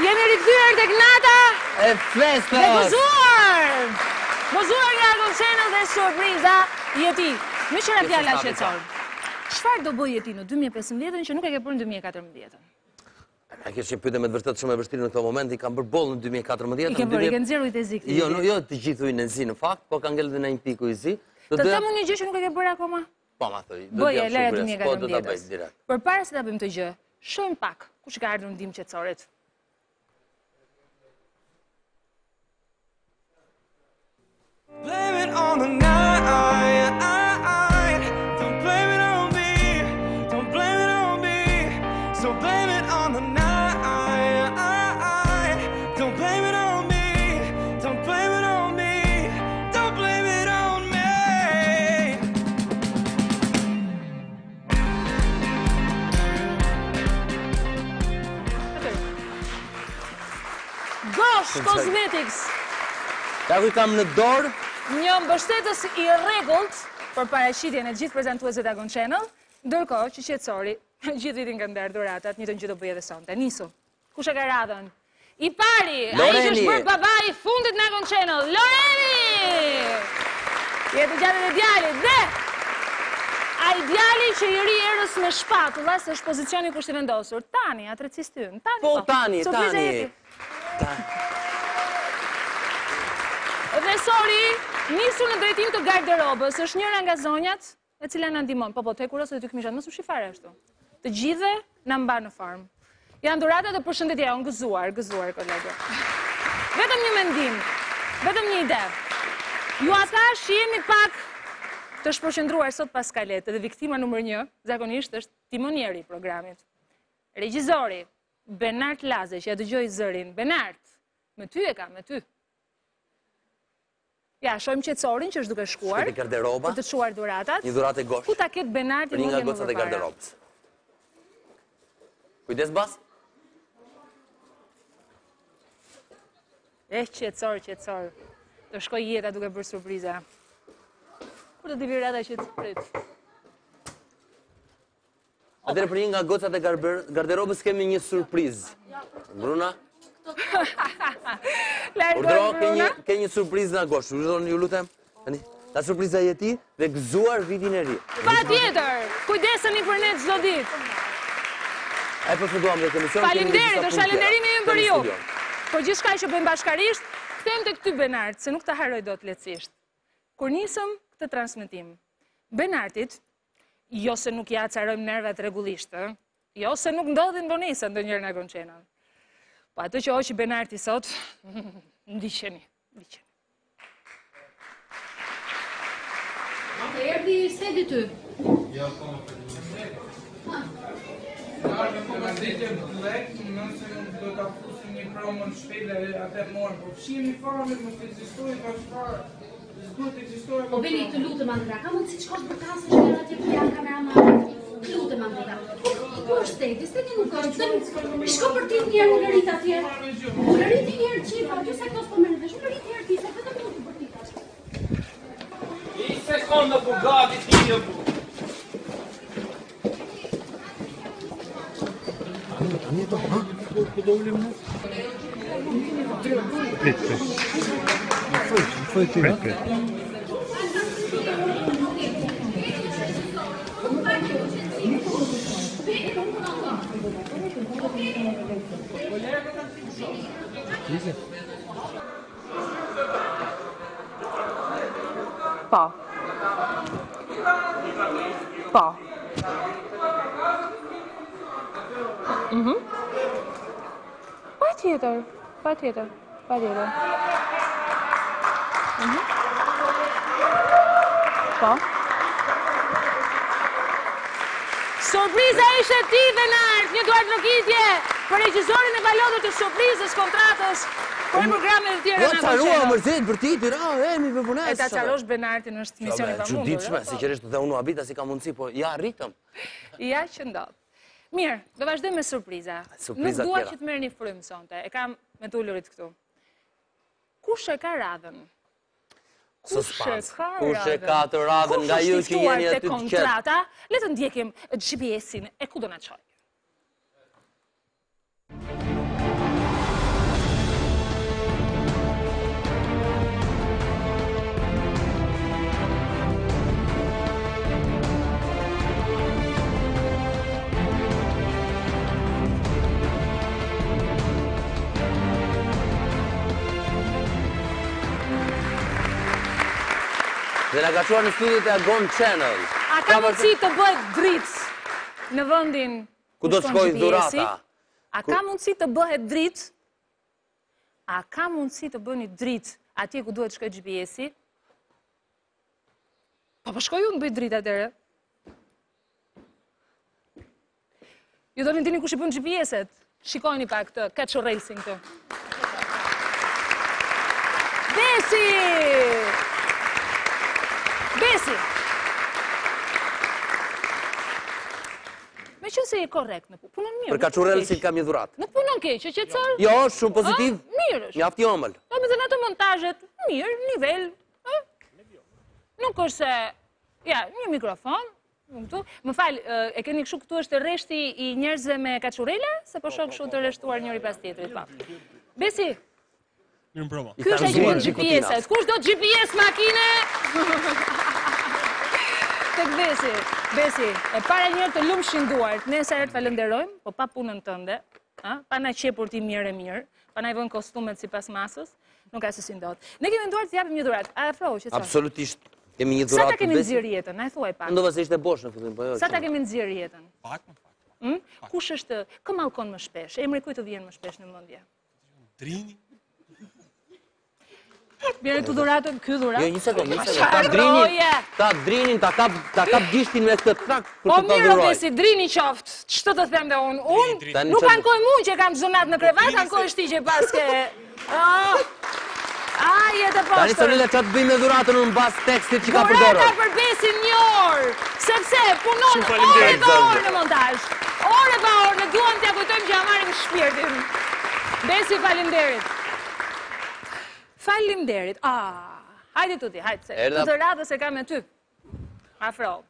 Jemi rikthyer tek nata e festës. Dhe gëzuar! Gëzuar nga Agon Channel dhe surpriza je ti. Meqë ra fjala qetësor. Çfarë do bëje ti në 2015-ën që nuk e ke bërë në 2014-ën? A kjo është një pyetje me të vërtetë shumë e vështirë në këto moment, i kam bërë boll në 2014. I ke bërë, i ke nxjerrë ujët e zi këtë Jo, jo të gjithë ujin e zi në fakt, po ka ngelur edhe në një pikë ujë i zi. Të them unë një gjë që nuk e ke bërë akoma? Po, ma thuj, do të jam shumë kurioz, po do ta bëj direkt. Përpara se ta bëjmë këtë gjë, shohim pak kush i ka ardhur në ndihmë qetësorit. Blame it on the night. Don't blame it on me. Don't blame it on me. So blame it on the night. Don't blame it on me. Don't blame it on me. Don't blame it on me. Gosh Cosmetics. Ja ku i kam në dorë. Një mbështetës i rregullt për paraqitjen e gjithë prezantuesve të Agon Channel, ndërkohë që qetësori gjithë vitin ka ndarë dhuratat, të njëjtën gjë do bëjë edhe sonte. Nisu. Kush e ka radhën? I pari, ai që është bërë baba i fundit në Agon Channel, Loreni! Jetë të gjatë dhe djalit, dhe ai djali që i rri erës me shpatulla, se është pozicioni ku është i vendosur. Tani, atrecistë ynë, tani po. Po, tani, tani. Dhe sorry, nisu në drejtim të garderobës, është njëra nga zonjat e cila na ndihmon. Po, po, të hekuros edhe ty këmishat, mos u shih fare ashtu. Të gjithëve na mban në formë. Janë dhuratat e përshëndetja jonë, gëzuar, gëzuar, kolege. Vetëm një mendim, vetëm një ide. Ju thashë që jemi pak të shpërqendruar sot pa skaletë dhe viktima numër një, zakonisht është timonieri i programit. Regjizori, Benard Laze, që ja dëgjoj zërin. Benard, me ty e kam, me ty. Ja, shohim qetësorin që është duke shkuar. Shkoj te garderoba. Për të çuar dhuratat. Një dhuratë e gosh. Ku ta ketë Benardi më nga gocat e garderobës. Kujdes bas. Eh, qetësor, qetësor. Të shkoj jeta duke bërë surpriza. Kur do t'i vijë radha qetësorit? Atëherë për një nga gocat e garderobës kemi një surprizë. Bruna? Urdhëro, ke një surprizë nga Gosh. Urdhëro, ju lutem. Tani, ta surpriza je ti dhe gëzuar vitin e ri. Patjetër, kujdeseni për ne çdo ditë. E përfunduam dhe emisionin. Faleminderit, është falënderimi ynë për ju. Për gjithçka që bëjmë bashkarisht, kthehem tek ty Benard, se nuk ta harroj dot lehtësisht. Kur nisëm këtë transmetim, Benardit, jo se nuk ia acarojmë nervat rregullisht, ë? Jo se nuk ndodhin vonesa ndonjëherë në Agon Channel. Po atë që hoqi Benardi sot, ndiqeni, ndiqeni. Të erdhi sedi ty? Jo, po më për një Në po gazetë Black, nëse nuk do ta fusim një promo në shpejt dhe atë morën, po fshihemi fare, mos të ekzistojë bash fare. S'duhet të ekzistojë. Po Beni, të lutem Andrea, ka mundësi të shkosh bërtasësh një herë atje ku janë kameramanët? Të lutem Andrea. Ku ku është Tedi? Tedi nuk është. Pse shko për ti një herë ulërit atje. Ulërit një herë gjithë aty se këto s'po merren vesh. Ulërit një herë ti se vetëm tu të bërtitash. Një sekondë po gati ti jo. Tani do, ha? Ku do ulim ne? Prit, prit. Më thuj, më thuj ti, ha? Prit, prit. Po. Po. Mhm. Patjetër, patjetër, patjetër. Mhm. Po. Surpriza ishe ti, Benard, një duartrokitje për regjisorin e palodhur të surprizës, kontratës, për programet e tjera Jo, në carua, Agon mërzit, bërtiti, ra, e, mi për E ta acarosh Benardin është mision i pamundur. Çuditshme, sinqerisht dhe unë u habita si ka mundësi, po ja arritëm. Ja që ndodh. Mirë, do vazhdojmë me surpriza. Surpriza Nuk dua tjera. që të merrni frymë sonte, e kam me të ulurit këtu. Kush e ka radhën? Kush e Suspans. ka Kush e radhën? ka të radhën nga ju Kush që është i ftuar jeni te aty të qetë? kontrata? Le të ndjekim GPS-in e ku do na çojë. Dhe na ka çuar në studiot e Agon Channel. A ka mundësi të bëhet dritë në vendin ku do të shkojë dhurata? A ka mundësi të bëhet dritë? A ka mundësi të bëni dritë atje ku duhet shkojë GPS-i? Po po shkoj unë bëj dritë atëherë. Ju do të dini kush i bën GPS-et. Shikojni pak këtë kaçurrelsin këtu. Besi! Besi! Meqenëse je korrekt në punë, punon mirë. Për kaçurrelsin kam një dhuratë. Nuk punon keq, që qetësor? Jo, është shumë pozitiv. Mirë është. Mjaft i ëmbël. Domethënë ato montazhet, mirë, nivel. Nuk është se, ja, një mikrofon, këtu. Më fal, e keni kështu këtu është rreshti i njerëzve me kaçurrela? Se po shoh kështu të rreshtuar njëri pas tjetrit. Po. Besi, Mirëmbrëma. Ky është ai që bën GPS-et. Kush do GPS makine? Tek Besi. Besi, e para njëherë të lumshin duart. Ne sa herë të falënderojmë, po pa punën tënde, ë, pa na qepur ti mirë e mirë, pa na i vënë kostumet sipas masës, nuk ka se si ndodh. Ne kemi menduar të japim një dhuratë. A afrohu që Absolutisht. Kemi një dhuratë. Sa ta kemi nxirë jetën? Na e thuaj pak. Mendova se ishte bosh në fillim, po jo. Sa ta kemi nxirë jetën? Pak, më pak. Hm? Kush është, kë mallkon më shpesh? Emri kujt të vjen më shpesh në mendje? Drini. Bjere të dhuratën, ky dhuratë. Jo, një sekundë, një sekundë. Ta drinin, ta drinin, ta kap, ta kap gishtin me këtë trak kur po të ta mirë, dhuroj. Besi, drini qoftë. Ç'të të them dhe unë? Unë Tani nuk çfarë- ankohem unë që kam çdo natë në krevat, ankohesh ti që paske. Ah! Ah, jetë e Tani poshtër. Sonila çfarë të bëj me dhuratën unë mbas tekstit që ka Dhurata përdorur? për Besin një orë, sepse punon Shumë faleminderit. orë pa orë në montazh. Orë pa orë, ne duam t'ja kujtojmë që ja marrim shpirtin. Besi, faleminderit. Faleminderit. Ah, hajde tuti, hajde se. Erdha- Të radhës e kam me ty. Afro.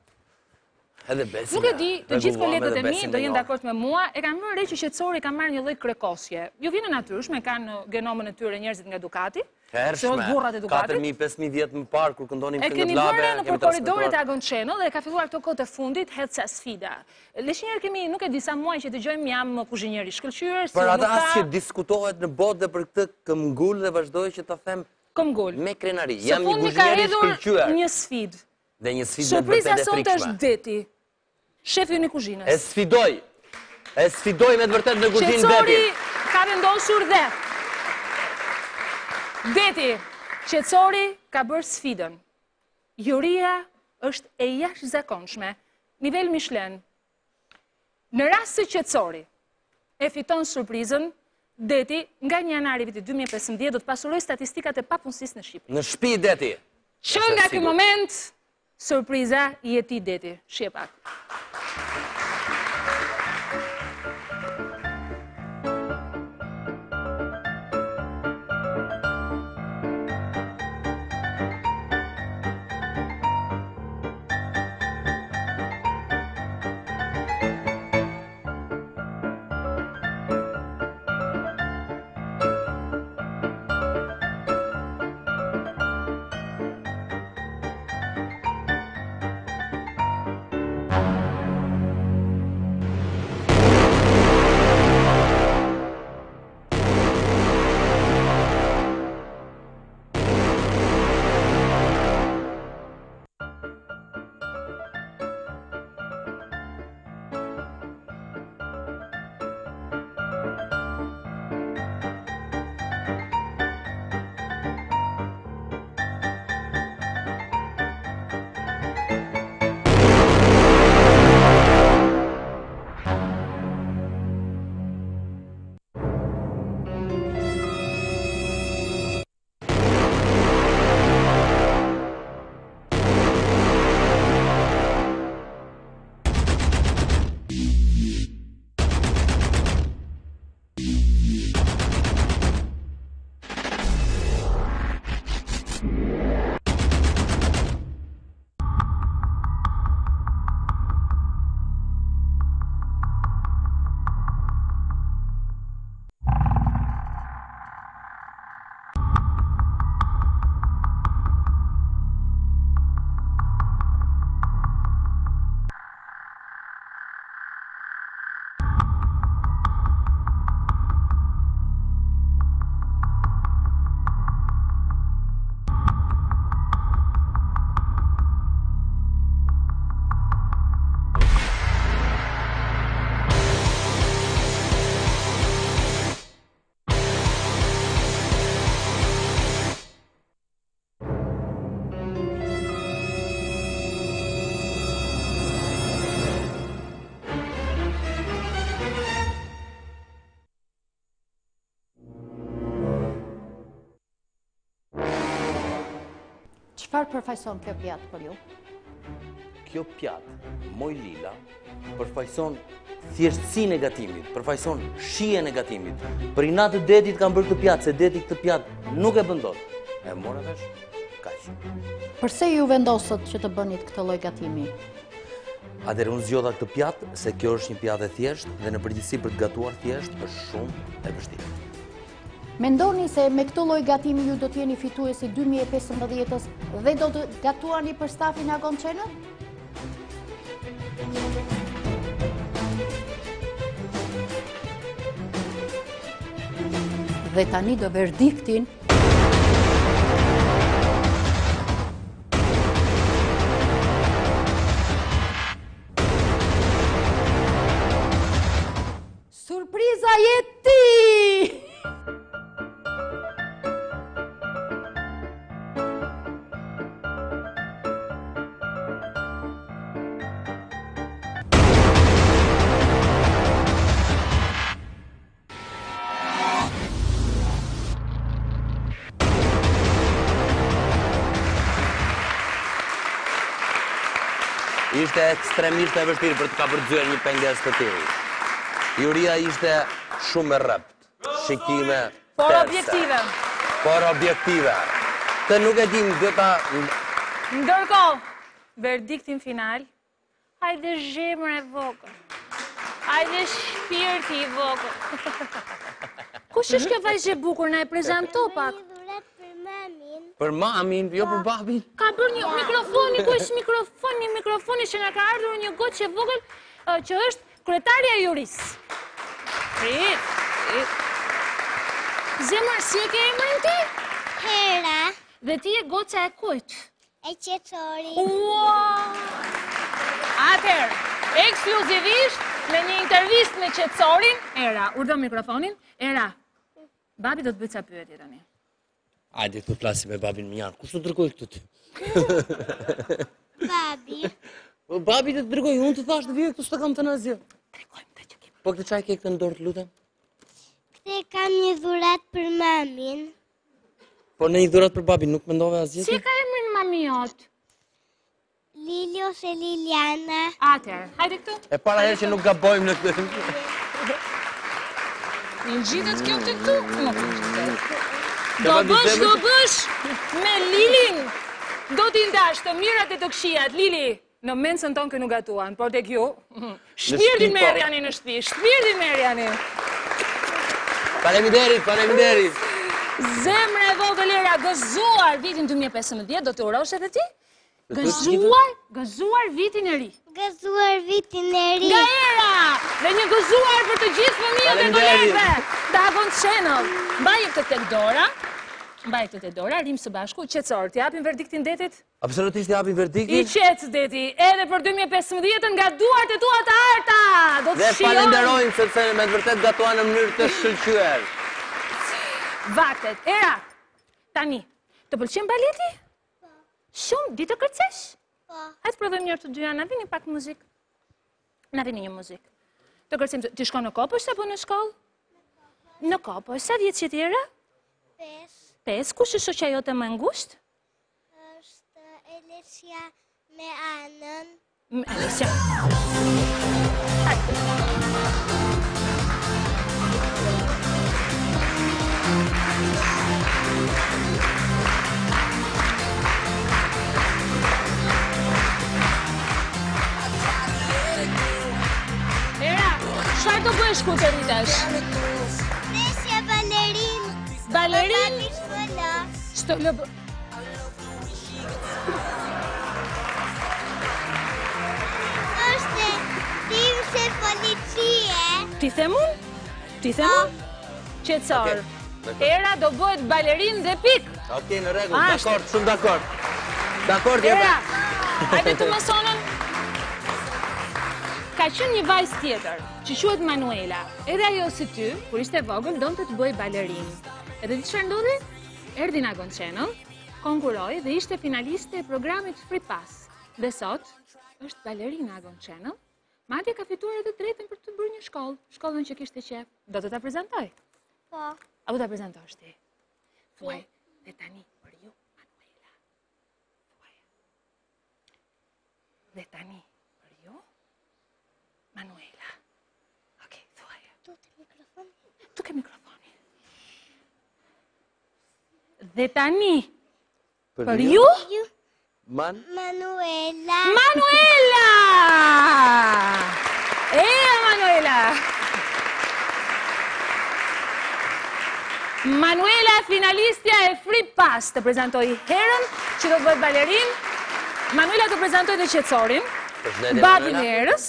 Edhe Besin. Nuk e di, të gjithë rregulluam kolegët edhe e mi Besin do me jenë një orë. dakord me mua, e kam vënë re që qetsori ka marrë një lloj krekosje. Ju vjen e natyrshme, kanë në genomën e tyre njerëzit nga Dukati, Hershme, se burrat e Dukatit. 4.000-5.000 vjet më parë kur këndonim E këngët keni labe, vënë re nëpër kemi korridoret e transmetuar. Agon Channel dhe ka filluar këto kohët e fundit hedh ca sfida. Le që njëherë kemi, nuk e di sa muaj që dëgjojmë jam kuzhinier i shkëlqyer, si Për nuk atë as ka që diskutohet në botë dhe për këtë këmbgul dhe vazhdoj që ta them këmbgul. me krenari. Së Jam një fundmi ka kuzhinier i hedhur shkëlqyer një sfidë. dhe një sfidë me të Surpriza vërtetë e sonte frikshme. është Deti, shefi ynë i kuzhinës. E sfidoj. E sfidoj me të vërtetë në kuzhinë Qetsori Detin. ka vendosur dhe Deti, Qetsori ka bërë sfidën. Juria është e jashtëzakonshme. Nivel Michelin. Në rast se Qetsori e fiton surprizën, Deti nga 1 janari i vitit 2015 do të pasurojë statistikat e papunësisë në Shqipëri. Në shtëpi Deti. Që Është e nga ky sigurt. moment, surpriza je ti Deti. Shije pak. Çfarë përfaqëson kjo pjatë për ju? Kjo pjatë, moj Lila, përfaqëson thjeshtësinë e gatimit, përfaqëson shijen e gatimit. Për inat të Detit kam bërë këtë pjatë, se Deti këtë pjatë nuk e bën dot. E mora vesh? Kaq. Përse ju vendosët që të bënit këtë lloj gatimi? Atëherë unë zgjodha këtë pjatë, se kjo është një pjatë e thjeshtë dhe në përgjithësi për të gatuar thjesht është shumë e vështirë. Mendoni se me këtë lloj gatimi ju do të jeni fituesi i 2015-ës dhe do të gatuani për stafin e Agon Channel? Dhe tani do verdiktin Surpriza je ti! Ishte ekstremisht e vështirë për të kapërcyer një pengesë të tillë. Juria ishte shumë e rreptë. Shikime Por objektive. Por objektive. Të nuk e dim, do ta Ndërkohë, verdiktin final Hajde zemër e vogël. Hajde shpirti i vogël. Kush është kjo vajzë e bukur, na e prezanto pak. Për mamin. Për mamin, jo për babin. Ka bërë një mikrofoni, ku është mikrofoni, mikrofoni që na ka ardhur një gocë e vogël që është kryetarja e jurisë. Prit, prit. Zemër, si e ke emrin ti? Hera. Dhe ti je goca e kujt? E Qetësorit. Ua! Atëherë, ekskluzivisht në një intervistë me Qetësorin, Era, urdhëro mikrofonin, Era, babi do të bëjë ca pyetje tani. Hajde të flasim me babin mënjanë. Kush të dërgoi këtu ty? Babi. Po babi të dërgoi, unë të thashë të vije këtu s'të kam thënë asgjë. Tregojmë këtë që kemi. Po këtë ça e ke këtë në dorë të lutem? Këtë kam një dhuratë për mamin. Po në një dhuratë për babin, nuk mendove asgjë? Si e ka emrin mami jot? Lili ose Liliana. Atëherë, hajde këtu. E para herë që nuk gabojmë në këtë. Një ngjitet kjo këtë këtu? Nuk ngjitet. Do bësh, do bësh me Lilin. Do t'i ndash të mirat e të këqijat, Lili. Në mensën tonë ky nuk gatuan, por tek ju, shpirtin po. merrjani në shtëpi, shpirtin merrjani. Faleminderit, faleminderit. Zemra e vogël Era, gëzuar vitin 2015, do të urosh edhe ti? Gëzuar, gëzuar vitin e ri. Gëzuar vitin e ri. Nga Era! Dhe një gëzuar për të gjithë fëmijët e kolegëve. Të Agon Channel. Mbaje këtë tek dora. Mbaje këtë tek dora, rrimë së bashku, Qetësor, t'i japim verdiktin Detit? Absolutisht i japim verdiktin. I qetë, Deti, edhe për 2015 nga duart e tua të arta! Do të Dhe shijojmë. falenderojmë sepse me të vërtetë gatuan në mënyrë të shkëlqyer. Vaktet, Era, tani, të pëlqen baleti? Po. Shumë, di të kërcesh? Po. Hajde të provojmë njëherë të dyja, na vini pak muzikë. Na vini një muzikë. Të kërcejmë, ti shkon në kopësht apo në shkollë? Në kopësht. Sa vjeç je ti, Era? 5. 5. Kush është shoqja jote më e ngushtë? Është Alesja me Anën. Me Alesja. Era, çfarë do bëhesh kur të rritesh? Alesja balerin. Balerin? Ç'të lë Është timse policie. T'i them unë? T'i them unë? Qetësor. Era do bëhet balerin dhe pikë. Okej, në rregull, dakord, shumë dakord. Dakord, Era, hajde të më sonën. Ka qenë një vajzë tjetër, që quhet Manuela. Edhe ajo si ty, kur ishte e vogël, donte të bëhej balerin. Edhe di çfarë ndodhi? Erdhi në Agon Channel, konkurroi dhe ishte finaliste e programit Free Pass. Dhe sot është balerina në Agon Channel. Madje ka fituar edhe drejtën për të bërë një shkollë, shkollën që kishte qejf. Do të ta prezantoj? Po. Apo ta prezantosh ti? Thuaj, dhe tani për ju, Manuela. Dhe tani, për ju, Manuela. Okej, thuaje. Duke mikrofoni. Duke mikrofoni. Dhe tani, për ju, Man? Manuela. Manuela! Eja, Manuela! Manuela, finalistja e Free Pass, të prezantoj herën që do të bëhet balerinë. Manuela të prezantoj dhe qetësorin, babin e Erës.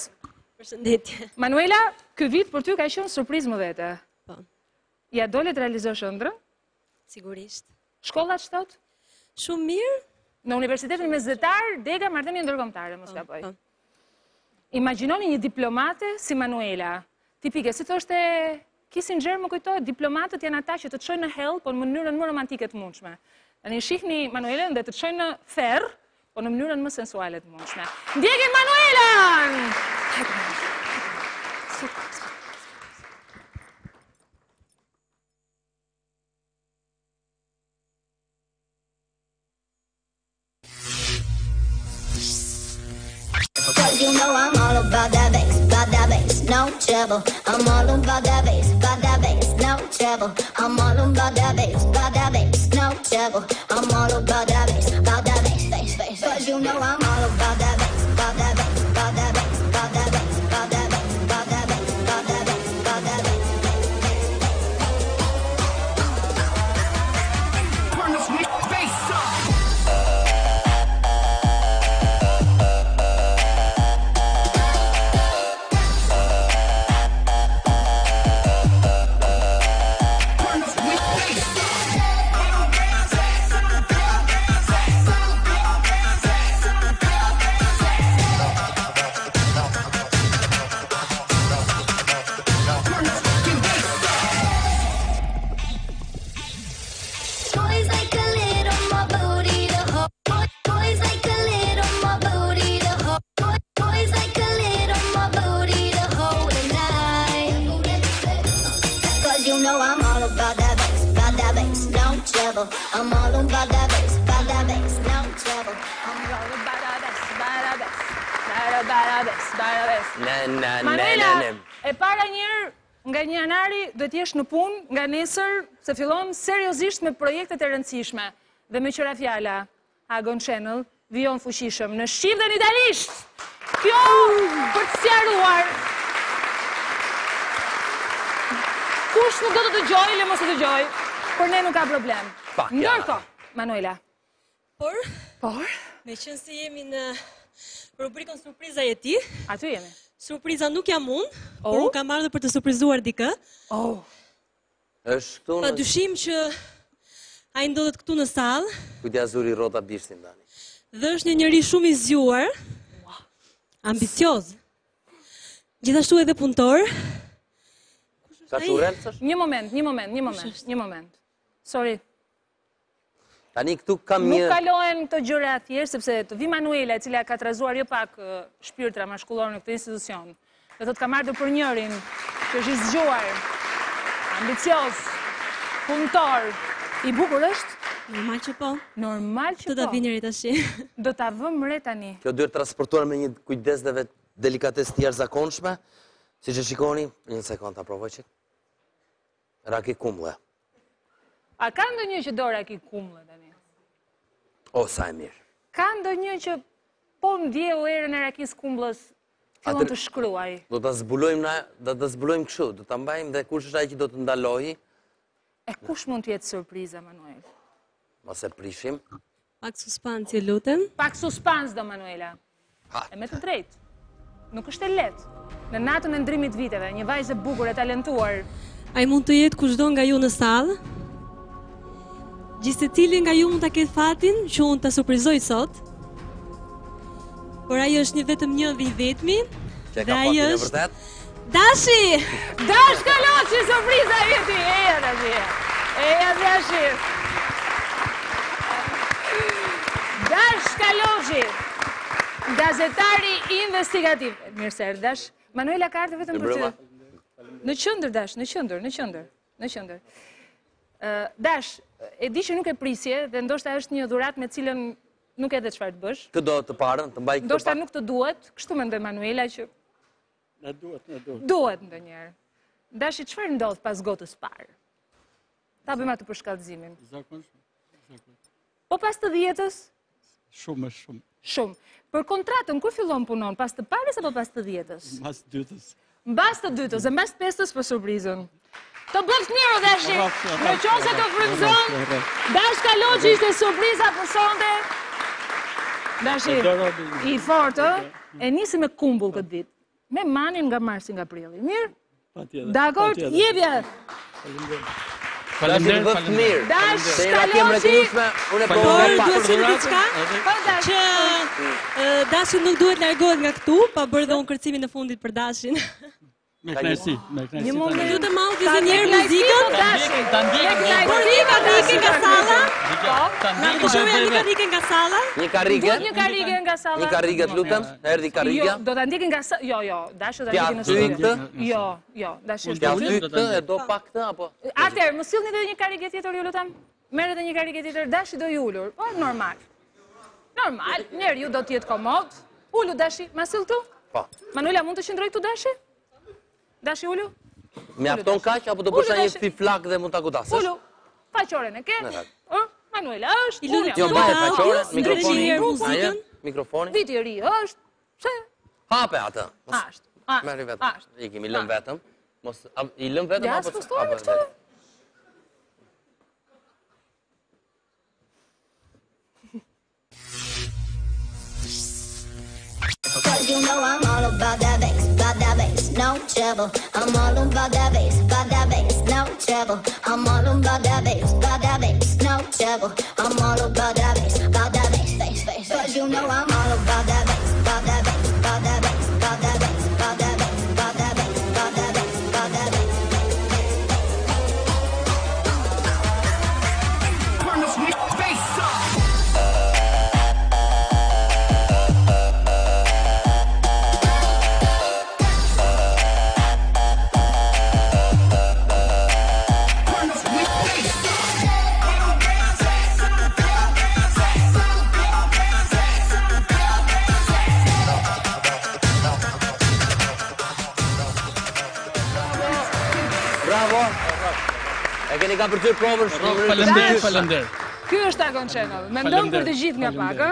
Përshëndetje. Manuela, ky vit për ty ka qenë surprizë më vete. Po. Ia dole të realizosh ëndrrën? Sigurisht. Shkolla ç'thotë? Shumë mirë. Në Universitetin Mesdhetar, dega marrëdhënie ndërkombëtare, mos po, gaboj. Po. Imagjinoni një diplomate si Manuela. Tipike, si thoshte Kissinger më kujtohet, diplomatët janë ata që të çojnë në hell, po në mënyrën më romantike të mundshme. Tani shihni Manuelën dhe të çojnë në ferr, po në mënyrën më sensuale të mundshme. Ndjekim Manuelën! Hajde, Manuela. Super, super. Cause you know I'm all about that bass, about that bass, no treble. I'm all about that bass, about that bass, no treble. I'm all about that bass, about that bass, no treble. I'm all about that bass, about that bass, bass, bass. Cause you know I'm all about that bass, about that bass, about that bass, about that bass, about that bass, about that bass, about that bass, about that bass. Turn this bass up. Turn this bass up. Turn this fucking bass up. Boys like a little more booty to hold. Boys like a little more booty to hold. Boys like a little more booty to hold tonight. Cause you know I'm all about that bass, about that bass, no treble. I'm all about that bass, about that bass, no treble. I'm all about that bass, about that bass, about that bass, about that bass. Ne, ne, ne, ne, Manuela, ne. e para njëherë nga 1 janari do të jesh në punë nga nesër se fillon seriozisht me projektet e rëndësishme. Dhe meqë ra fjala, Agon Channel vijon fuqishëm në shqip dhe në italisht. Kjo për të sqaruar. Kush nuk do të dëgjojë, le mos të dëgjojë. Për ne nuk ka problem. Pak, ja. Ndërkohë, Manuela. Por, Por, meqenëse jemi në rubrikën Surpriza je ti, aty jemi. surpriza nuk jam unë, por Oh. unë kam ardhur për të surprizuar dikë. Oh. Është këtu Pa në... dyshim që ai ndodhet këtu në sallë Kujt ja zuri rrota bishtin tani. dhe është një njeri shumë i zgjuar, ambicioz. Gjithashtu edhe punëtor. Ka ai? turel s'është? Një moment, një moment, një moment, një moment. Sorry. Tani këtu kam Nuk një... kalohen këto gjëra thjesht sepse të vi Manuela, e cila ka trazuar jo pak shpirtra mashkullor në këtë institucion. Dhe thotë kam ardhur për njërin që është i zgjuar, ambicioz, punëtor, i bukur është? Normal që po. Normal që Do ta po. vi njëri tash. Do ta vëm re tani. Kjo duhet transportuar me një kujdes dhe vetë delikatesë të jashtëzakonshme. Siç e shikoni, një sekond ta provoj çik. Raki kumlle. A ka ndonjë që do raki kumlle tani? O, sa e mirë. Ka ndonjë që po ndjeu erën e rakisë kumllës, fillon Atër- të shkruaj. Do ta zbulojmë na, do ta zbulojmë kështu, do ta mbajmë dhe kush është ai që do të ndalojë, E kush mund të jetë surpriza, Manuel? mos e prishim. Pak suspans, ju lutem. Pak suspans do Manuela. Ha. E me të drejtë. Nuk është e lehtë. Në natën e ndrimit viteve, një vajzë e bukur e talentuar. Ai mund të jetë kushdo nga ju në sallë. Gjithsecili nga ju mund ta ketë fatin që unë ta surprizoj sot. Por ai është një vetëm një dhe i vetmi. Që e Dhe ka ai fatin e është vërtet. Dashi! Dash Kaloçi, surpriza jeti! Eja, Dashi, eja. Eja, Dashi. Dash Kaloçi, gazetari investigativ. Mirë se erdhe, Dash. Manuela ka ardhur vetëm për ty. Mirëmbrëma. Në qendër, Dash, në qendër, në qendër, në qendër. Ë, Dash, e di që nuk e prisje dhe ndoshta është një dhuratë me cilën Nuk e di çfarë të bësh. Kë do të parën, të mbaj këtë. Ndoshta nuk të duhet, kështu mendoj Manuela që Na duhet, na duhet. Duhet ndonjëherë. Dashi çfarë ndodh pas gotës parë? Ta bëjmë atë përshkallëzimin. Zakonshëm. Zakonshëm. Po pas të dhjetës? Shumë, shumë. Shumë. Për kontratën, kur fillon punon? Pas të parës apo pas të dhjetës? Mbas dytës. Mbas të dytës, dhe mbas të pestës për surprizën. Të bëftë mirë, Dashi! Në qoftë se të frymëzon, Dash Kaloçi ishte surpriza për sonte. Dashi, i fortë, e nisi me kumbull këtë ditë. Me manin nga marsi nga prilli. Mirë? Patjetër. Dakord, jepja. Faleminderit, faleminderit. Dash Kaloçi. Unë po Por duhet të them diçka po, që Dashi nuk duhet largohet nga këtu pa bërë dhe unë kërcimin e fundit për Dashin. Me kënaqësi, me kënaqësi. Një moment. Lutem Aldi zë një herë muzikën. Ta ndjekim, ta ndjekim. Por një karrige nga salla. Po. Na dëshiroj një karrige nga salla. Një karrige. Duhet një karrige nga salla. Një karrige, të lutem. Erdhi karriga. Jo, do ta ndjekin nga salla. Jo, jo, Dashi do ta ndjekin në studio. Jo, jo, Dashi është. T'ia thy këtë, e do pak këtë apo? Atëherë, më sillni edhe një karrige tjetër, ju lutem. Merr edhe një karrige tjetër, Dashi do i ulur. Po, normal. Normal, njeriu do të jetë komod. Ulu Dashi, ma sill këtu? Po. Manuela, mund të qëndroj këtu Dashi? Dashi ulu? Mjafton kaq apo do bësh një si flak dhe mund ta godasësh? Ulu. Faqoren e ke? Ë? Manuela është. Unë. Jo, mbaje faqoren, mikrofonin. Mikrofoni. Viti i ri është. Pse? Hape atë. Ashtë. Merri vetëm. I kemi lënë vetëm. Mos i lëmë vetëm apo? Ja, s'po këtu. Cause you know I'm all about that bass, about that bass, no treble. I'm all about that bass, about that bass, no treble. I'm all about that bass, about that bass, no treble. I'm all about that bass, about that bass, bass, bass. Cause you know I'm all about that bass, about that bass, about that bass, about that bass, about that bass, about that bass, about that bass, about that bass. Turn this bass up. Bravo. E keni ka përtyr provën shumë. Faleminderit, faleminderit. Ky është Agon Channel. Mendon për të gjithë nga pak, ë?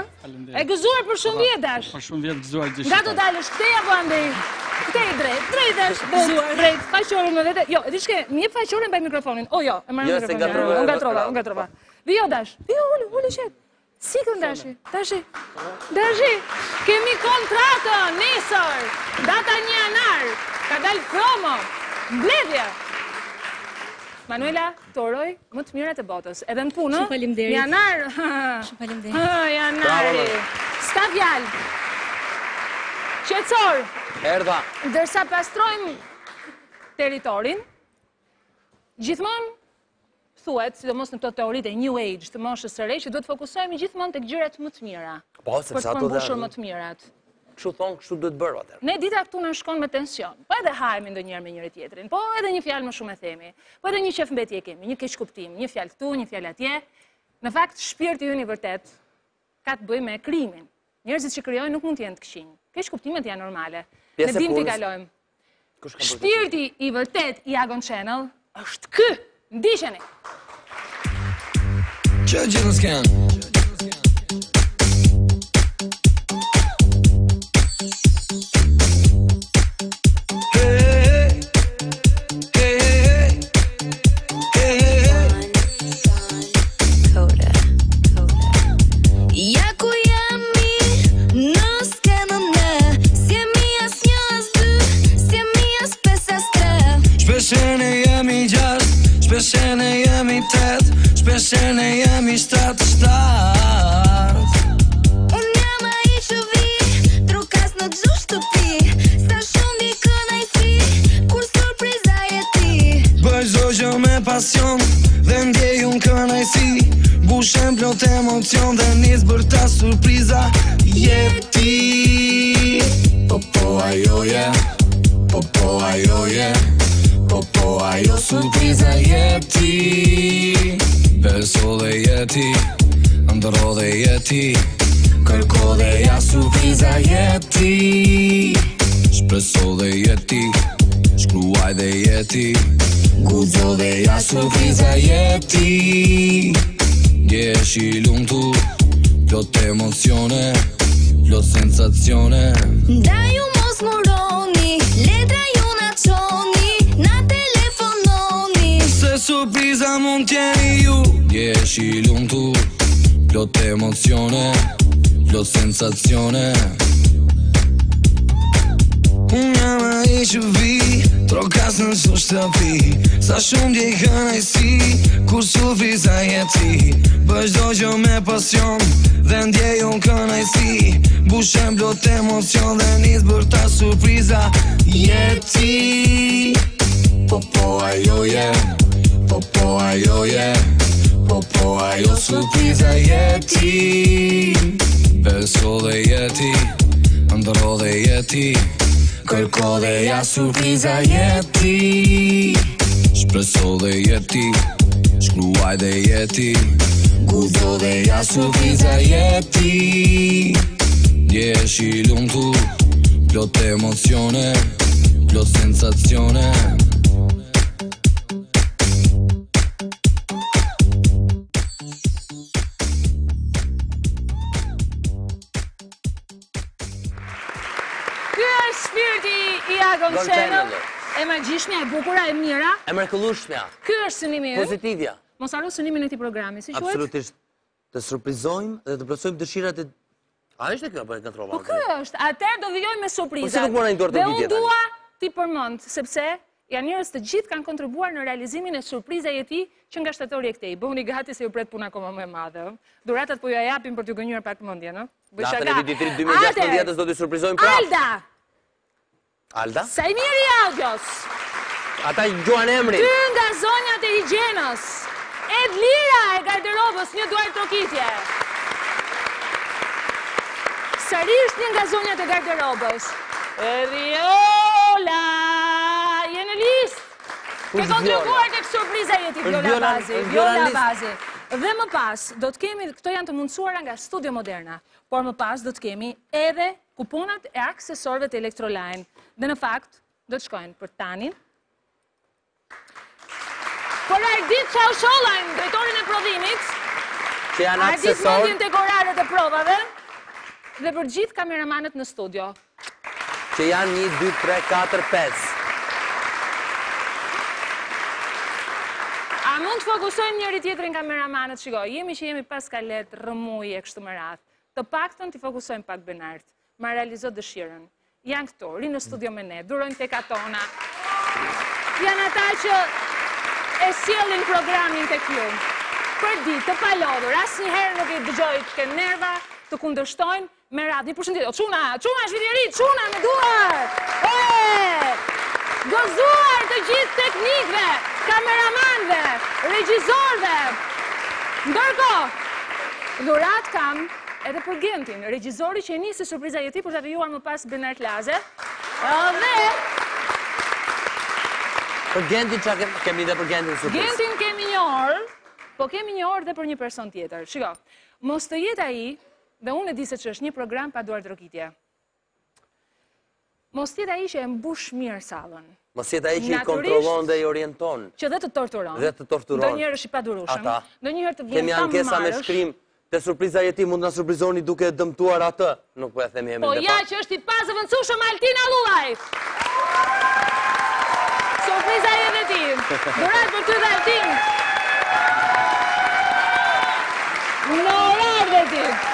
E gëzuar për shumë vjet Dash. Për shumë vjet gëzuar gjithë. Nga do dalësh këtej apo andej? Këtej drejt, drejt Dash, drejt, drejt. Faqoren me vete. Jo, e di ç'ke, më jep faqoren mbaj mikrofonin. O jo, e marr jo, mikrofonin. Unë ngatrova, unë ngatrova. Vijo Dash, vijo ulu, ulu qet. Si kënë Dashi? Dashi? Dashi! Kemi kontratë nesër! Data 1 janar! Ka dalë promo! Mbledhje! Manuela, të uroj më të mirat e botës. Edhe në punë, Shumë faleminderit. Janar! Shumë faleminderit. Janari! S'ka fjalë! Qetësor! Erdha! Ndërsa pastrojmë territorin, gjithmonë thuhet, sidomos në këto teoritë e New Age, të moshës së re, që duhet të fokusohemi gjithmonë tek gjërat më të mira. Po, sepse ato dhe... Për të më të mirat. Kështu thonë, kështu duhet bërë atëherë. Ne dita këtu na shkon me tension. Po edhe hahemi ndonjëherë me njëri tjetrin. Po edhe një fjalë më shumë e themi. Po edhe një qejfmbetje kemi, një keqkuptim, një fjalë këtu, një fjalë atje. Në fakt, shpirti ynë i vërtetë ka të bëjë me krijimin. Njerëzit që krijojnë nuk mund të jenë të këqinj. Keqkuptimet janë normale. Ne dimë t'i kalojmë. Shpirti i vërtetë i Agon Channel është ky. Ndiqeni. Që gjithë në skenë Ja ku jemi në skenën ne S'jemi as një as dy S'jemi as pesë as tre Shpeshe ne jemi gjashtë Shpeshe ne jemi tetë Shpeshe ne jemi shtatë shtatë Unë jam ai që vi Trokas në çdo shtëpi Sa shumë di kënaqësi Kur surpriza je ti Bëj çdo gjë me pasion Dhe ndjej unë kënaqësi Mbushem plot emocion Dhe nis bërtas surpriza Je ti Po po ajo je Po po ajo je Po po ajo surpriza je ti Beso dhe je ti Ëndërro dhe je ti Kërko dhe ja surpriza je ti Shpreso dhe je ti Shkruaj dhe je ti Guxo dhe ja surpriza je ti Ndjehesh i lumtur Plot emocione Plot sensacione Ndaj ju mos nguroni Letra ju na çoni Na telefononi Se surpriza mund t'jeni ju Ndjehesh i lumtur Plot emocione Plot sensacione Unë jam ai që vi Trokas në çdo shtëpi Sa shumë ndjej kënaqësi Kur surpriza je ti Bëj çdo gjë me pasion Dhe ndjej unë kënaqësi Mbushem plot emocion Dhe nis bërtas surpriza Je ti Po po ajo je Po po ajo je Po po ajo surpriza je ti Beso dhe je ti Ëndërro dhe je ti Kërko dhe ja surpriza je ti Shpreso dhe je ti Shkruaj dhe je ti Guxo dhe ja surpriza je ti Ndjehesh i lumtur Plot emocione Plot sensacione Ky është shpirti i Agon Channel. E magjishmja, e bukura, e mira. E mrekullueshmja. Ky është synimi ynë. Pozitivja. Mos harro synimin e këtij programi, si quhet? Absolutisht. Të surprizojmë dhe të plotësojmë dëshirat e A është kjo apo e ngatërrova? Po ky është. Atëherë do vijojmë me surprizat. Po si nuk mora një dorë të Dhe unë dua t'i përmend, sepse janë njerëz të gjithë kanë kontribuar në realizimin e Surpriza je ti që nga shtatori e këtej. Bëhuni gati se ju pret punë akoma më e madhe. Dhuratat po jua japim për t'ju gënjyer pak mendjen, ë? Bëj shaka. Natën e vitit të ri 2016 do t'ju surprizojmë prapë. Alda! Alda? Saimiri i audios. Ata i dëgjuan emrin. Dy nga zonjat e higjienës. Edlira e garderobës, një duartrokitje. Sërish një nga zonjat e garderobës. Viola, je në listë. Ke kontribuar tek surpriza je ti Viola Abazi, Viola Abazi. Dhe më pas, do të kemi, këto janë të mundësuara nga Studio Moderna, por më pas do të kemi edhe kuponat e aksesorëve të Electroline. Dhe në fakt, do të shkojnë për Tanin, për Ardit Çaushollajn, drejtorin e prodhimit, që janë aksesorë. Ardit mendjen tek oraret e provave, dhe për gjithë kameramanët në studio. Që janë 1, 2, 3, 4, 5. A mund të fokusojmë njëri tjetrin kameramanët, shiko, jemi që jemi pas kalet, rrëmujë e kështu me radhë. Të paktën t'i fokusojmë pak Benard. Ma realizo dëshirën. Janë këtu, rrinë në studio me ne, durojnë tekat tona. Janë ata që e sjellin programin tek ju. Përditë, të palodhur, asnjëherë nuk i dëgjoj të kenë nerva, të kundërshtojnë, Me radhë, një përshëndetje. O, çuna, çuna, është viti i ri, çuna me duar! E! Gëzuar të gjithë teknikëve, kameramanëve, regjizorëve. Ndërkohë, dhuratë kam edhe për Gentin, regjizori që e nisi surpriza je ti për ta vijuar më pas Bernard Laze. Dhe Për Gentin ça kemi dhe për Gentin surprizë. Gentin kemi një orë, po kemi një orë dhe për një person tjetër. Shiko, mos të jetë ai Dhe unë e di se ç'është një program pa duartrokitje. Mos të jetë ai që e mbush mirë sallën. Mos jetë ai që i kontrollon dhe i orienton. Që dhe të torturon. Dhe të torturon. Ndonjëherë është i padurueshëm. Ata. Ndonjëherë të vjen ta Kemi ankesa me shkrim te surpriza je ti mund të na surprizoni duke e dëmtuar atë. Nuk po e themi emrin Po ja që është i pazëvendësueshëm Altin Allullaj. Surpriza je dhe ti. Dhuratë për ty dhe Altin. Në orar dhe ti.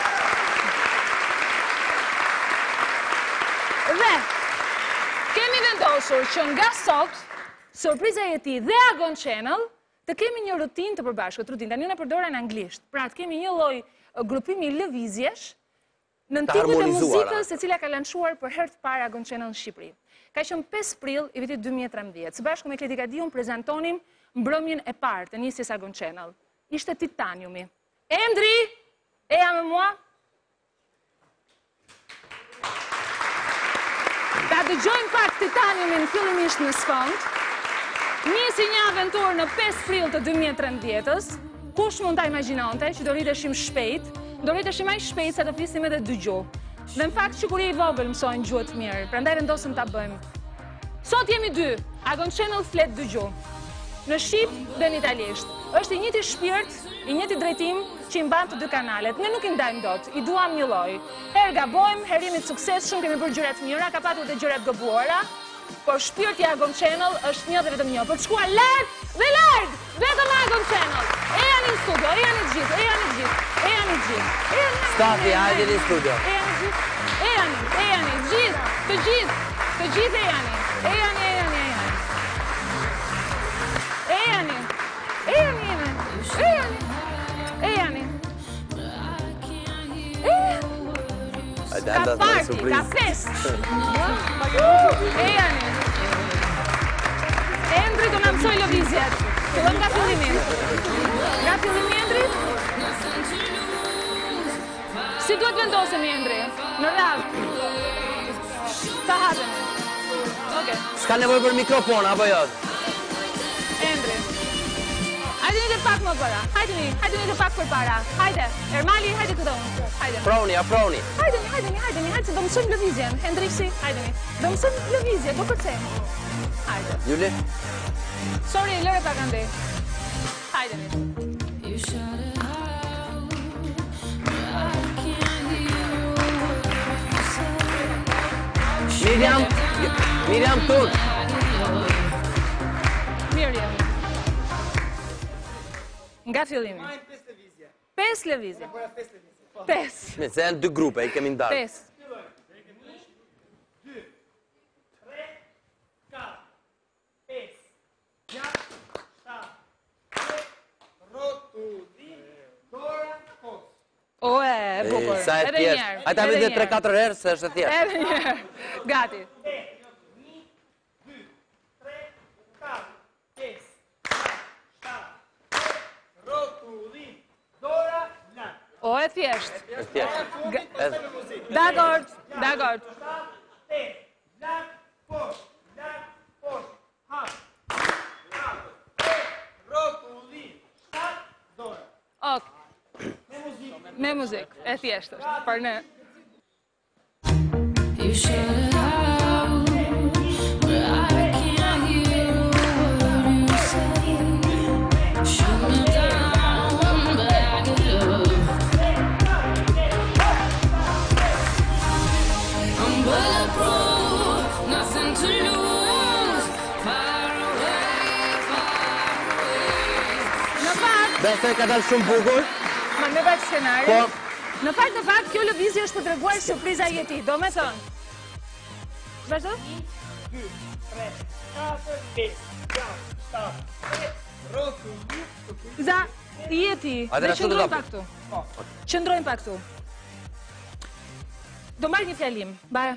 Dhe, kemi vendosur që nga sot, surpriza je ti dhe Agon Channel, të kemi një rutinë të përbashkët, rutinë, tani unë e përdora në anglisht, pra të kemi një lloj grupimi lëvizjesh, Nën tingujt e muzikës e cila ka lançuar për herë të parë Agon Channel në Shqipëri. Ka qenë 5 prill i vitit 2013. Së bashku me Kledi Kadiun prezantonim mbrëmjen e parë të nisjes Agon Channel. Ishte Titaniumi. Endri, eja me mua. Ta dëgjojmë pak Titaniumin fillimisht në sfond. Nisi një aventurë në 5 prill të 2013-ës. Kush mund ta imagjinonte që do rriteshim shpejt, do rriteshim aq shpejt sa do flisnim edhe dy gjuhë. Dhe në fakt që kur je i vogël mësohen gjuhët mirë, prandaj vendosëm ta bëjmë. Sot jemi dy, Agon Channel flet dy gjuhë. Në shqip dhe në italisht. Është i njëjti shpirt, i njëjti drejtim që i mban të dy kanalet. Ne nuk i ndajmë dot, i duam njëlloj. Herë gabojmë, herë jemi të suksesshëm, kemi bërë gjëra të mira, ka patur dhe gjëra të gabuara. Por shpirti i Agon Channel është një dhe vetëm një. Për të shkuar lart dhe larg, vetëm Agon Channel. Ejani në studio, ejani të gjithë, ejani të gjithë, ejani të gjithë. Ejani, Stafi, hajde në studio. Ejani të gjithë, ejani, ejani, të gjithë, të gjithë, të gjithë ejani. Ejani, ejani, ejani. Ejani, ejani, ejani, ejani, ejani. Ka party, ka fest. Ejani. Endri do na mësojë lëvizjet. Fillojmë nga fillimi. Nga fillimi Endri? Si duhet vendosemi Endri? Në radhë. Ta hapemi. Okej. S'ka nevojë për mikrofon, apo jo? Endri. Hajde një pak më para. Hajde një, hajde një pak përpara. Hajde. Ermali, hajde këtu. Hajde. Afroni, afroni. Hajde, hajde, hajde, hajde, se do mësojmë lëvizjen. Hendriksi, hajde. Do mësojmë lëvizje, do kërcejmë. Hajde. Juli? Sorry, lëre pak andej. Hajde. Miriam, Miriam Tur. Miriam. Nga fillimi. Pesë lëvizje. Pesë. Me se janë dy grupe, i kemi ndarë. Pesë. O e, bukur. Sa e Edhe thjesht. një herë. Hajde ta edhe bëjmë një herë. 3-4 herë se është e thjeshtë. Edhe një herë. Gati. O e thjesht. E thjeshtë. Dakord, dakord. Ok. Me muzikë, e thjeshtë është, për ne. You shout it out, but I can't hear a word you say. Shoot me down, but I get up. I'm bulletproof, nothing to lose. Far away, far away. Në fakt, Besoj ka dalë shumë bukur. ma me pak skenarin. Po. Në fakt, në fakt, kjo lëvizje është për treguar surpriza je ti. Do me thënë. Vazhdo? 2, 3, 4, 5, 6, 7, 8, rrotullim, Za, je ti. Atëherë, Dhe ashtu do qëndrojmë ta pak këtu. Qëndrojmë pak këtu. Do marr një fjalim. Baje.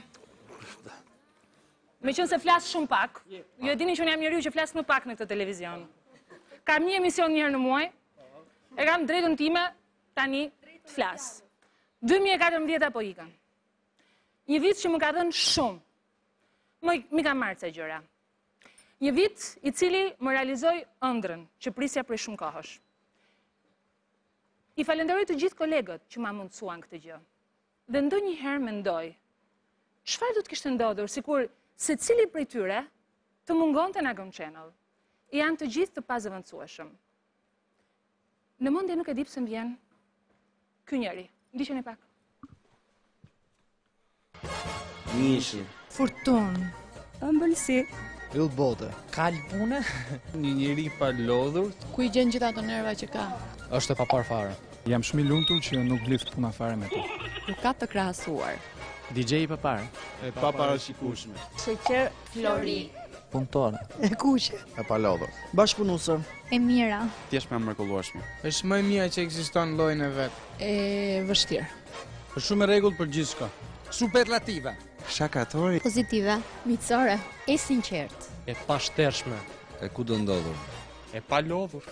Me qënë se flas shumë pak, ju e dini që unë jam njeriu që flas më pak në këtë televizion. Kam një emision një herë në muaj, e kam drejtën time tani të flas. 2014 apo ikën. Një vit që më ka dhënë shumë. Më, mi ka marrë ca gjëra. Një vit i cili më realizoi ëndrrën që prisja prej shumë kohësh. I falenderoj të gjithë kolegët që ma mundësuan këtë gjë. Dhe ndonjëherë mendoj, çfarë do të kishte ndodhur sikur secili prej tyre të mungonte në Agon Channel? Janë të gjithë të pazëvendësueshëm. Në mendje nuk e di pse më vjen ky njeri. Ndiqeni pak. Mishi. Furtun. Ëmbëlsi. Yll bote. Kalpune. Një njeri pa lodhur. Ku i gjen gjithë ato nerva që ka? Është e papar fare. Jam shumë i lumtur që nuk lidh puna fare me të. Nuk ka të krahasuar. DJ i papar. E paparashikueshme. Sheqer flori. Punëtore. E kuqe. E palodhur. Bashkëpunuese. E mira. Thjesht më mrekullueshme. Është më e mira që ekziston në llojin e vet. E vështirë. Është shumë e rregullt për gjithçka. Superlative. Shakatori. Pozitive, miqësore, e sinqertë. E pashtershme. E ku do ndodhur? E palodhur.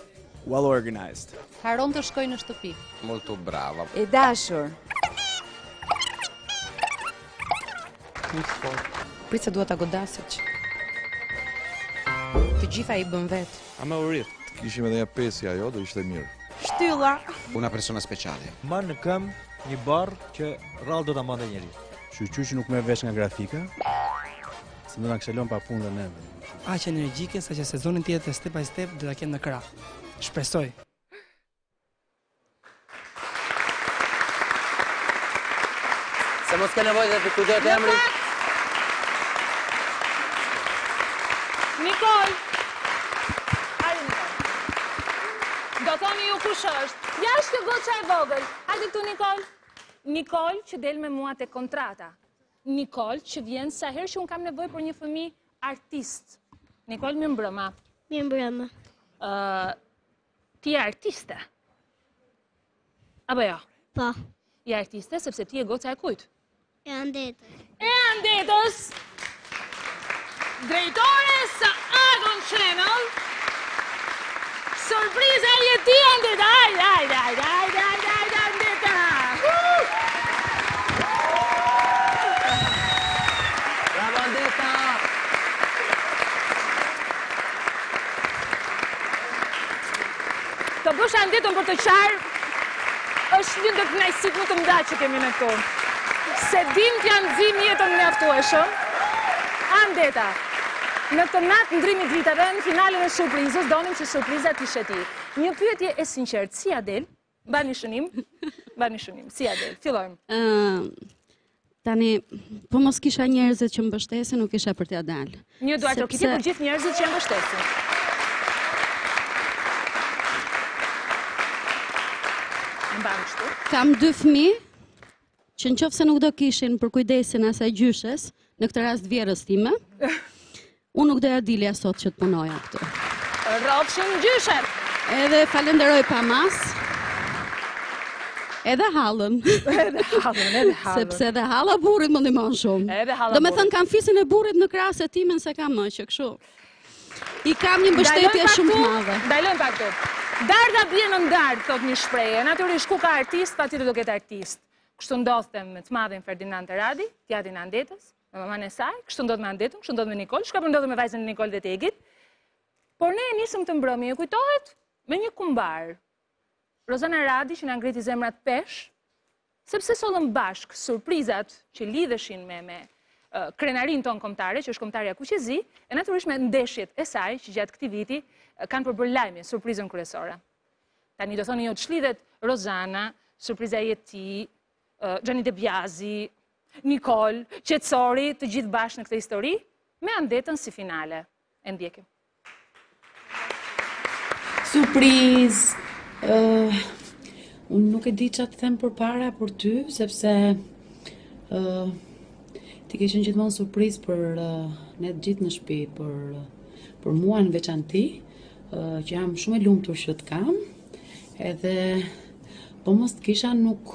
Well organized. Haron të shkoj në shtëpi. Molto brava. E dashur. Prit se dua ta godasësh. Të gjitha i bën vet. A me urit. Të kishim edhe një pesë ajo, do ishte mirë. Shtylla. Una persona speciale. Mban në këmbë një barrë që rrallë do ta mbante njeri. Shyqyr që nuk merr vesh nga grafika, se do na kishte lënë pa punë dhe neve. Aq energjike sa që sezonin tjetër Step by Step do ta kem në krah. Shpresoj. Se mos ke nevojë dhe të kujtohet emri. Nikol. Hajde Nikol. Do thoni ju kush është. Ja është kjo goca e vogël. Hajde këtu Nikol. Nikol që del me mua te kontrata. Nikol që vjen sa herë që unë kam nevojë për një fëmijë artist. Nikol, mirëmbrëma. Mirëmbrëma. Ë, ti je artiste. Apo jo? Po. Je artiste sepse ti je goca e kujt? E Andetës. E Andetës. Drejtores së Agon Channel. Surpriza je ti Andeta. Hajde, hajde, hajde, hajde, hajde, hajde Andeta. Bravo Andeta! Të bësh Andetën për të qarë, është një ndër kënaqësitë më të mëdha që kemi ne këtu. S'e dim t'ia nxijmë jetën mjaftueshëm. Andeta, në këtë natë ndërrimit viteve, në finalen e surprizës, donim që surpriza të ishe ti. Një pyetje e sinqertë, si ia del? Mbani shënim, mbani shënim, si ia del? Fillojmë. Tani, po mos kisha njerëzit që mbështesin, nuk kisha për t'ia dalë. Një duartrokitje për gjithë njerëzit që e mbështesin. Mban kështu. Kam dy fëmijë që në qoftë se nuk do kishin përkujdesjen e asaj gjyshes, në këtë rast vjehrrës time, Unë nuk do ja dilja sot që të punoja këtu. Rrofshin gjyshet! Edhe falenderoj pa masë. Edhe hallën. Edhe hallën, edhe hallën. Sepse edhe halla e burrit më ndihmon shumë. Edhe halla Do me thënë kam fisin e burrit në krah se timen s'e kam më që kështu. I kam një mbështetje shumë të madhe. Ndalojmë pak këtu. Dardha bie nën dardhë, thotë një shprehje. Natyrisht ku ka artist, patjetër do ketë artist. Kështu ndodhte me të madhin Ferdinand Radi, t'jatin e Andetës, me mamanë e saj, kështu ndodh me Andetën, kështu ndodh me Nikol, ç'ka për ndodhur me vajzën e Nikol dhe Tegit. Por ne e nisëm këtë mbrëmje, ju kujtohet me një kumbar. Rozana Radi që na ngriti zemrat peshë, sepse sollëm bashkë surprizat që lidheshin me me krenarinë tonë kombëtare, që është kombëtarja kuqezi, e natyrisht me ndeshjet e saj që gjatë këtij viti kanë përbërë lajmin, surprizën kryesore. Tani do thoni jo ç'lidhet Rozana, surpriza je ti, Gianni De Biasi, Nikol, Qetsori, të gjithë bashkë në këtë histori, me Andetën si finale. E ndjekim. Surprizë! Uh, unë nuk e di ça të them përpara për ty, sepse uh, ti ke qenë gjithmonë surprizë për uh, ne të gjithë në shtëpi, për për mua në veçanti, uh, që jam shumë e lumtur që të kam. Edhe po mos të kisha nuk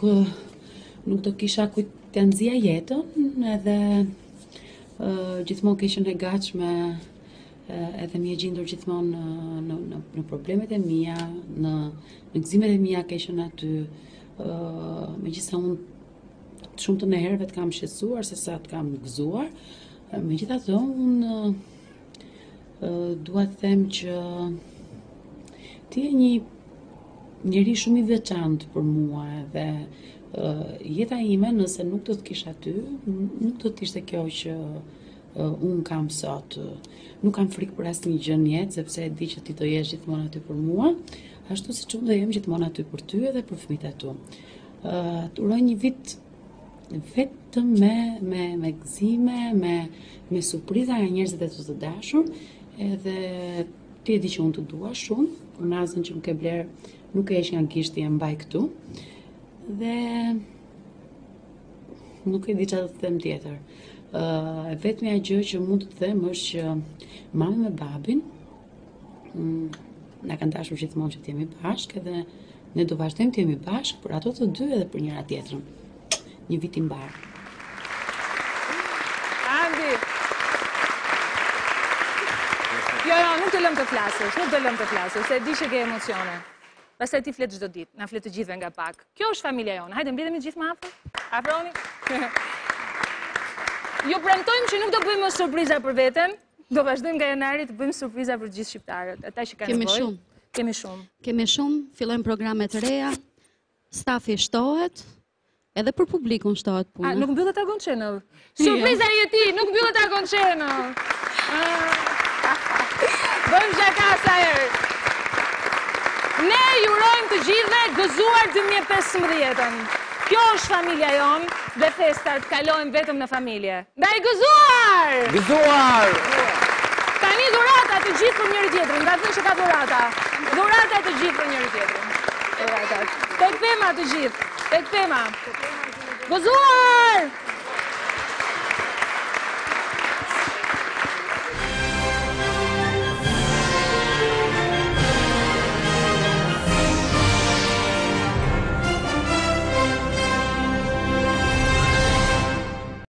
nuk do kisha kujt t'ia nxija jetën edhe uh, gjithmonë ke qenë e gatshme edhe më je gjindur gjithmonë në në në, në problemet e mia, në në gëzimet e mia ke qenë aty. ë uh, megjithëse unë shumë të herëve të kam shqetësuar se sa të kam gëzuar, megjithatë unë dua të them që ti je një njeri shumë i veçantë për mua edhe jeta ime nëse nuk do të kisha ty, nuk do të ishte kjo që unë kam sot. Nuk kam frikë për asnjë gjë në jetë, sepse e di që ti do jesh gjithmonë aty për mua, ashtu siç unë do jem gjithmonë aty për ty edhe për fëmijët e tu. Të uroj një vit vetëm me me me gëzime, me me surpriza nga njerëzit e tu të dashur, edhe ti e di që unë të dua shumë, unazën që më ke blerë nuk e heq nga gishti e mbaj këtu. Dhe nuk e di çfarë të them tjetër. Ë e vetmja gjë që mund të them është që mami me babin mm, na kanë dashur gjithmonë që të jemi bashkë edhe ne do vazhdojmë të jemi bashkë për ato të dy edhe për njëra tjetrën. Një vit i mbarë. Andi. Jo, jo, nuk të lëmë të flasësh, nuk të lëmë të flasësh, se e di që ke emocione. Pastaj ti flet çdo ditë, na flet të gjithëve nga pak. Kjo është familja jonë. Hajde mblidhemi të gjithë më afër. Afroni. Ju premtojmë që nuk do bëjmë më surpriza për veten, Do vazhdojmë nga janari të bëjmë surpriza për gjithë shqiptarët, ata që kanë nevojë. Kemi shumë. Kemi shumë. Kemi shumë, fillojmë programe të reja, stafi shtohet, edhe për publikun shtohet puna. A, nuk mbyllet Agon Channel. Jo. Surpriza je ti, nuk mbyllet Agon Channel. Ah. Bëjmë shaka sa herë. Ne ju urojmë të gjithëve gëzuar 2015-ën. Kjo është familja jonë dhe festat kalojnë vetëm në familje. Ndaj gëzuar! Gëzuar! Tani dhurata të gjithë për njëri tjetrin, nga thënë që ka dhurata. Dhurata të gjithë për njëri tjetrin. Dhuratat. Tek pema të gjithë, tek pema. Gëzuar!